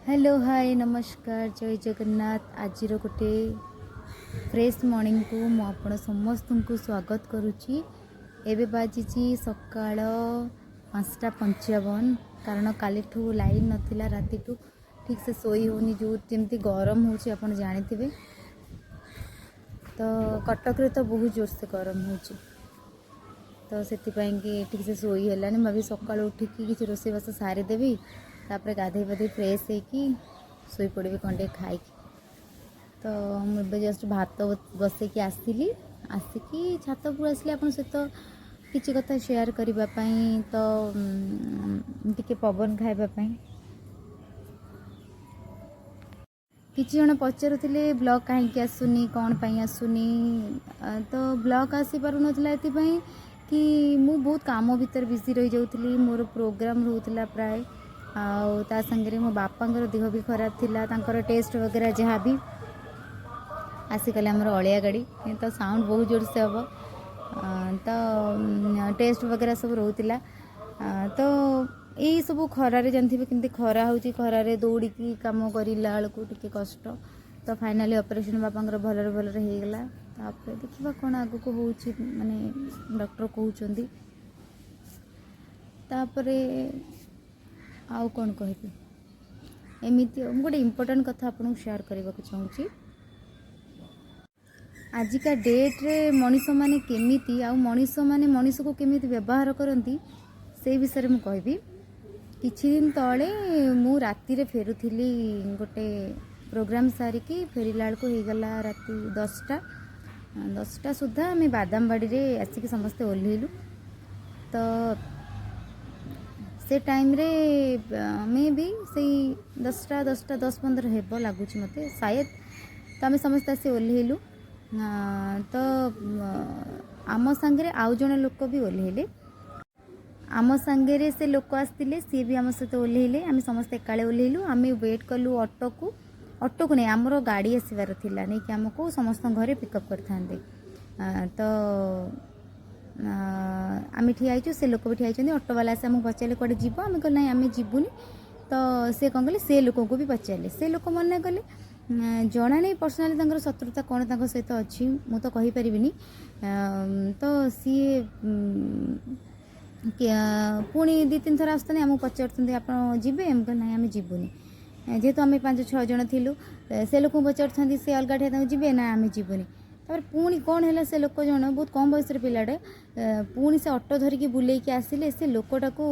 Hello, ହାଏ, ନମସ୍କାର, ଜୟ ଜଗନ୍ନାଥ। ଆଜିର ଗୋଟେ ଫ୍ରେଶ୍ ମର୍ଣ୍ଣିଂକୁ ମୁଁ ଆପଣ ସମସ୍ତଙ୍କୁ ସ୍ୱାଗତ କରୁଛି। ଏବେ ବାଜିଛି ସକାଳ 5ଟା 55, କାରଣ କାଲିଠୁ ଲାଇନ୍ ନଥିଲା। ରାତିଠୁ ଠିକ୍ସେ ଶୋଇ ହେଉନି। ଯେଉଁ ଯେମିତି ଗରମ ହେଉଛି, ଆପଣ ଜାଣିଥିବେ ତ। କଟକରେ ତ ବହୁତ ଜୋରସେ ଗରମ ହେଉଛି, ତ ସେଥିପାଇଁ କି ଠିକ୍ସେ ଶୋଇ ହେଲାନି। ମୁଁ ଭାବି ସକାଳୁ ଉଠିକି କିଛି ରୋଷେଇବାସ ସାରିଦେବି, ତାପରେ ଗାଧେଇ ପାଧେଇ ଫ୍ରେଶ୍ ହେଇକି ଶୋଇପଡ଼ିବି କ'ଣ ଟିକେ ଖାଇକି। ତ ମୁଁ ଏବେ ଜଷ୍ଟ ଭାତ ବସେଇକି ଆସିଲି। ଆସିକି ଛାତ ଉପରୁ ଆସିଲି ଆପଣଙ୍କ ସହିତ କିଛି କଥା ସେୟାର କରିବା ପାଇଁ, ତ ଟିକେ ପବନ ଖାଇବା ପାଇଁ। କିଛି ଜଣ ପଚାରୁଥିଲେ, ବ୍ଲଗ୍ କାହିଁକି ଆସୁନି, କ'ଣ ପାଇଁ ଆସୁନି? ତ ବ୍ଲଗ୍ ଆସିପାରୁନଥିଲା ଏଥିପାଇଁ କି ମୁଁ ବହୁତ କାମ ଭିତରେ ବିଜି ରହିଯାଉଥିଲି। ମୋର ପ୍ରୋଗ୍ରାମ୍ ରହୁଥିଲା ପ୍ରାୟ, ଆଉ ତା ସାଙ୍ଗରେ ମୋ ବାପାଙ୍କର ଦେହ ବି ଖରାପ ଥିଲା, ତାଙ୍କର ଟେଷ୍ଟ ବଗେରା ଯାହା ବି। ଆସିଗଲେ ଆମର ଅଳିଆ ଗାଡ଼ି, ତ ସାଉଣ୍ଡ ବହୁତ ଜୋରସେ ହେବ। ତ ଟେଷ୍ଟ ବଗେରା ସବୁ ରହୁଥିଲା। ତ ଏଇ ସବୁ ଖରାରେ ଜାଣିଥିବେ କେମିତି ଖରା ହେଉଛି, ଖରାରେ ଦୌଡ଼ିକି କାମ କରିଲା ବେଳକୁ ଟିକେ କଷ୍ଟ। ତ ଫାଇନାଲି ଅପରେସନ୍ ବାପାଙ୍କର ଭଲରେ ଭଲରେ ହେଇଗଲା। ତାପରେ ଦେଖିବା କ'ଣ ଆଗକୁ ହେଉଛି, ମାନେ ଡକ୍ଟର କହୁଛନ୍ତି। ତାପରେ ଆଉ କ'ଣ କହିବି, ଏମିତି। ମୁଁ ଗୋଟେ ଇମ୍ପୋର୍ଟାଣ୍ଟ କଥା ଆପଣଙ୍କୁ ସେୟାର କରିବାକୁ ଚାହୁଁଛି। ଆଜିକା ଡେଟ୍ରେ ମଣିଷମାନେ କେମିତି ଆଉ ମଣିଷମାନେ ମଣିଷକୁ କେମିତି ବ୍ୟବହାର କରନ୍ତି, ସେଇ ବିଷୟରେ ମୁଁ କହିବି। କିଛି ଦିନ ତଳେ ମୁଁ ରାତିରେ ଫେରୁଥିଲି ଗୋଟେ ପ୍ରୋଗ୍ରାମ୍ ସାରିକି। ଫେରିଲା ବେଳକୁ ହେଇଗଲା ରାତି 10ଟା। 10ଟା ସୁଦ୍ଧା ଆମେ ବାଦାମବାଡ଼ିରେ ଆସିକି ସମସ୍ତେ ଓହ୍ଲେଇଲୁ। ତ ସେ ଟାଇମ୍ରେ ମେ ବି ସେଇ 10ଟା, 10ଟା 10-15 ହେବ ଲାଗୁଛି ମୋତେ ସାୟଦ। ତ ଆମେ ସମସ୍ତେ ଆସି ଓହ୍ଲେଇଲୁ। ତ ଆମ ସାଙ୍ଗରେ ଆଉ ଜଣେ ଲୋକ ବି ଓହ୍ଲେଇଲେ। ଆମ ସାଙ୍ଗରେ ସେ ଲୋକ ଆସିଥିଲେ, ସିଏ ବି ଆମ ସହିତ ଓହ୍ଲେଇଲେ। ଆମେ ସମସ୍ତେ ଏକାଳେ ଓହ୍ଲେଇଲୁ। ଆମେ ୱେଟ୍ କଲୁ ଅଟୋକୁ। ଅଟୋକୁ ନେଇ ଆମର ଗାଡ଼ି ଆସିବାର ଥିଲା, ନେଇକି ଆମକୁ ସମସ୍ତଙ୍କ ଘରେ ପିକଅପ୍ କରିଥାନ୍ତେ। ତ ଆମେ ଠିଆ ହେଇଛୁ, ସେ ଲୋକ ବି ଠିଆ ହେଇଛନ୍ତି। ଅଟୋବାଲା ଆସି ଆମକୁ ପଚାରିଲେ, "କୁଆଡ଼େ ଯିବ?" ଆମେ କହିଲୁ, "ନାଇଁ, ଆମେ ଯିବୁନି।" ତ ସେ କ'ଣ କଲେ, ସେ ଲୋକଙ୍କୁ ବି ପଚାରିଲେ। ସେ ଲୋକ ମନା କଲେ। ଜଣା ନାହିଁ ପର୍ସନାଲି ତାଙ୍କର ଶତ୍ରୁତା କ'ଣ ତାଙ୍କ ସହିତ ଅଛି, ମୁଁ ତ କହିପାରିବିନି। ତ ସିଏ ପୁଣି ଦୁଇ ତିନି ଥର ଆସୁଛନ୍ତି, ଆମକୁ ପଚାରୁଛନ୍ତି, "ଆପଣ ଯିବେ?" ଆମେ କହିଲୁ, "ନାଇଁ, ଆମେ ଯିବୁନି।" ଯେହେତୁ ଆମେ ପାଞ୍ଚ ଛଅ ଜଣ ଥିଲୁ, ସେ ଲୋକଙ୍କୁ ପଚାରୁଛନ୍ତି, ସେ ଅଲଗା ଠିଆ, ତାଙ୍କୁ ଯିବେ ନା, ଆମେ ଯିବୁନି। ତାପରେ ପୁଣି କ'ଣ ହେଲା, ସେ ଲୋକ ଜଣ ବହୁତ କମ୍ ବୟସର ପିଲାଟେ, ପୁଣି ସେ ଅଟୋ ଧରିକି ବୁଲେଇକି ଆସିଲେ। ସେ ଲୋକଟାକୁ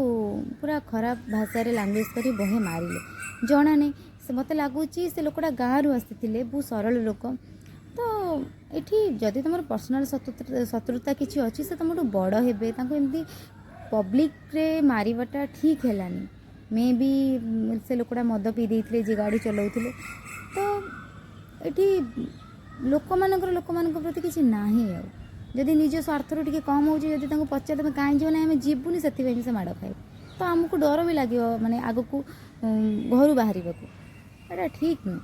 ପୁରା ଖରାପ ଭାଷାରେ ଲାଙ୍ଗୁଏଜ୍ କରି ବହେ ମାରିଲେ। ଜଣା ନାହିଁ, ସେ ମୋତେ ଲାଗୁଛି ସେ ଲୋକଟା ଗାଁରୁ ଆସିଥିଲେ, ବହୁତ ସରଳ ଲୋକ। ତ ଏଠି ଯଦି ତୁମର ପର୍ସନାଲ୍ ଶତ୍ରୁତା କିଛି ଅଛି, ସେ ତୁମଠୁ ବଡ଼ ହେବେ, ତାଙ୍କୁ ଏମିତି ପବ୍ଲିକରେ ମାରିବାଟା ଠିକ୍ ହେଲାନି। ମେ ବି ସେ ଲୋକଟା ମଦ ପିଇ ଦେଇଥିଲେ, ଯିଏ ଗାଡ଼ି ଚଲାଉଥିଲେ। ତ ଏଠି ଲୋକମାନଙ୍କର ଲୋକମାନଙ୍କ ପ୍ରତି କିଛି ନାହିଁ। ଆଉ ଯଦି ନିଜ ସ୍ୱାର୍ଥରୁ ଟିକେ କମ୍ ହେଉଛି, ଯଦି ତାଙ୍କୁ ପଚାରି, "ତମେ କାହିଁ ଯିବ?" "ନାହିଁ, ଆମେ ଯିବୁନି।" ସେଥିପାଇଁ ବି ସେ ମାଡ଼ ଖାଇବେ। ତ ଆମକୁ ଡର ବି ଲାଗିବ, ମାନେ ଆଗକୁ ଘରୁ ବାହାରିବାକୁ। ଏଇଟା ଠିକ୍ ନୁହେଁ।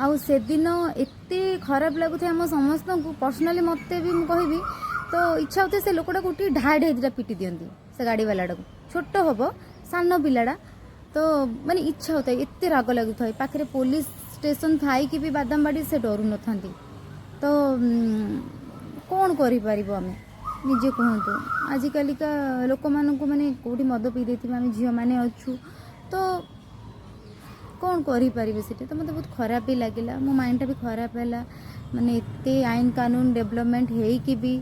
ଆଉ ସେଦିନ ଏତେ ଖରାପ ଲାଗୁଥାଏ ଆମ ସମସ୍ତଙ୍କୁ, ପର୍ସନାଲି ମୋତେ ବି ମୁଁ କହିବି, ତ ଇଚ୍ଛା ହେଉଥାଏ ସେ ଲୋକଟାକୁ ଉଠି ଢାଏ ଢାଏ ଦୁଇଟା ପିଟି ଦିଅନ୍ତି ସେ ଗାଡ଼ିବାଲାଟାକୁ। ଛୋଟ ହବ, ସାନ ପିଲାଟା, ତ ମାନେ ଇଚ୍ଛା ହେଉଥାଏ, ଏତେ ରାଗ ଲାଗୁଥାଏ। ପାଖରେ ପୋଲିସ ଷ୍ଟେସନ ଥାଇକି ବି ବାଦାମବାଡ଼ି ସେ ଡରୁ ନଥାନ୍ତି। ତ କ'ଣ କରିପାରିବ ଆମେ ନିଜେ କୁହନ୍ତୁ? ଆଜିକାଲିକା ଲୋକମାନଙ୍କୁ ମାନେ କେଉଁଠି ମଦ ପିଇ ଦେଇଥିବେ, ଆମେ ଝିଅମାନେ ଅଛୁ, ତ କ'ଣ କରିପାରିବେ ସେଠି? ତ ମୋତେ ବହୁତ ଖରାପ ବି ଲାଗିଲା, ମୋ ମାଇଣ୍ଡଟା ବି ଖରାପ ହେଲା। ମାନେ ଏତେ ଆଇନ କାନୁନ ଡେଭଲପମେଣ୍ଟ ହେଇକି ବି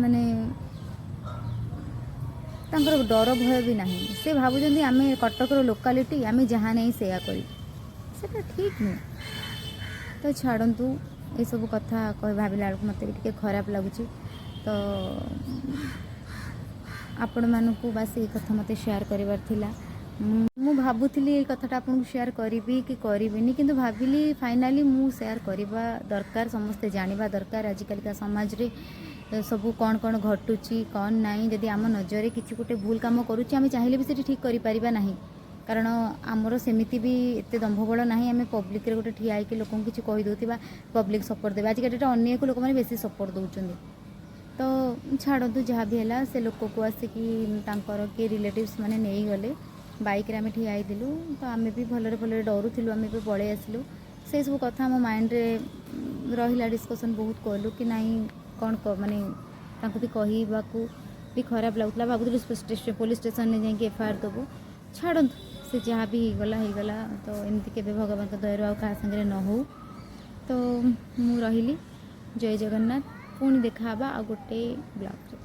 ମାନେ ତାଙ୍କର ଡର ଭୟ ବି ନାହିଁ। ସେ ଭାବୁଛନ୍ତି ଆମେ କଟକର ଲୋକାଲିଟି, ଆମେ ଯାହା ନାହିଁ ସେଇଆ କରିବୁ। ସେଟା ଠିକ୍ ନୁହେଁ। ତ ଛାଡ଼ନ୍ତୁ, ଏସବୁ କଥା କହି ଭାବିଲା ବେଳକୁ ମୋତେ ବି ଟିକେ ଖରାପ ଲାଗୁଛି। ତ ଆପଣମାନଙ୍କୁ ବାସ୍ ଏଇ କଥା ମୋତେ ସେୟାର କରିବାର ଥିଲା। ମୁଁ ଭାବୁଥିଲି ଏଇ କଥାଟା ଆପଣଙ୍କୁ ସେୟାର କରିବି କି କରିବିନି, କିନ୍ତୁ ଭାବିଲି ଫାଇନାଲି ମୁଁ ସେୟାର କରିବା ଦରକାର। ସମସ୍ତେ ଜାଣିବା ଦରକାର ଆଜିକାଲିକା ସମାଜରେ ସବୁ କ'ଣ କ'ଣ ଘଟୁଛି, କ'ଣ ନାହିଁ। ଯଦି ଆମ ନଜରରେ କିଛି ଗୋଟେ ଭୁଲ କାମ କରୁଛି, ଆମେ ଚାହିଁଲେ ବି ସେଠି ଠିକ୍ କରିପାରିବା ନାହିଁ, କାରଣ ଆମର ସେମିତି ବି ଏତେ ଦମ୍ଭବଳ ନାହିଁ। ଆମେ ପବ୍ଲିକରେ ଗୋଟେ ଠିଆ ହେଇକି ଲୋକଙ୍କୁ କିଛି କହିଦେଉଥିବା, ପବ୍ଲିକ ସପୋର୍ଟ ଦେବେ। ଆଜିକା ଡେଟ୍ରେ ଅନ୍ୟାୟକୁ ଲୋକମାନେ ବେଶୀ ସପୋର୍ଟ ଦେଉଛନ୍ତି। ତ ଛାଡ଼ନ୍ତୁ, ଯାହା ବି ହେଲା, ସେ ଲୋକକୁ ଆସିକି ତାଙ୍କର କିଏ ରିଲେଟିଭ୍ସ ମାନେ ନେଇଗଲେ। ବାଇକ୍ରେ ଆମେ ଠିଆ ହେଇଥିଲୁ। ତ ଆମେ ବି ଭଲରେ ଭଲରେ ଡରୁଥିଲୁ, ଆମେ ବି ପଳେଇ ଆସିଲୁ। ସେସବୁ କଥା ଆମ ମାଇଣ୍ଡରେ ରହିଲା। ଡିସ୍କସନ୍ ବହୁତ କଲୁ କି ନାଇଁ, କ'ଣ ମାନେ ତାଙ୍କୁ ବି କହିବାକୁ ବି ଖରାପ ଲାଗୁଥିଲା। ଭାବୁଥିଲୁ ପୋଲିସ୍ ଷ୍ଟେସନରେ ଯାଇକି ଏଫଆଇଆର୍ ଦେବୁ। ଛାଡ଼ନ୍ତୁ, ସେ ଯାହା ବି ହେଇଗଲା ହେଇଗଲା। ତ ଏମିତି କେବେ ଭଗବାନଙ୍କ ଦୟାରୁ ଆଉ କାହା ସାଙ୍ଗରେ ନ ହଉ। ତ ମୁଁ ରହିଲି, ଜୟ ଜଗନ୍ନାଥ। ପୁଣି ଦେଖା ହେବା ଆଉ ଗୋଟେ ବ୍ଲଗ୍ରେ।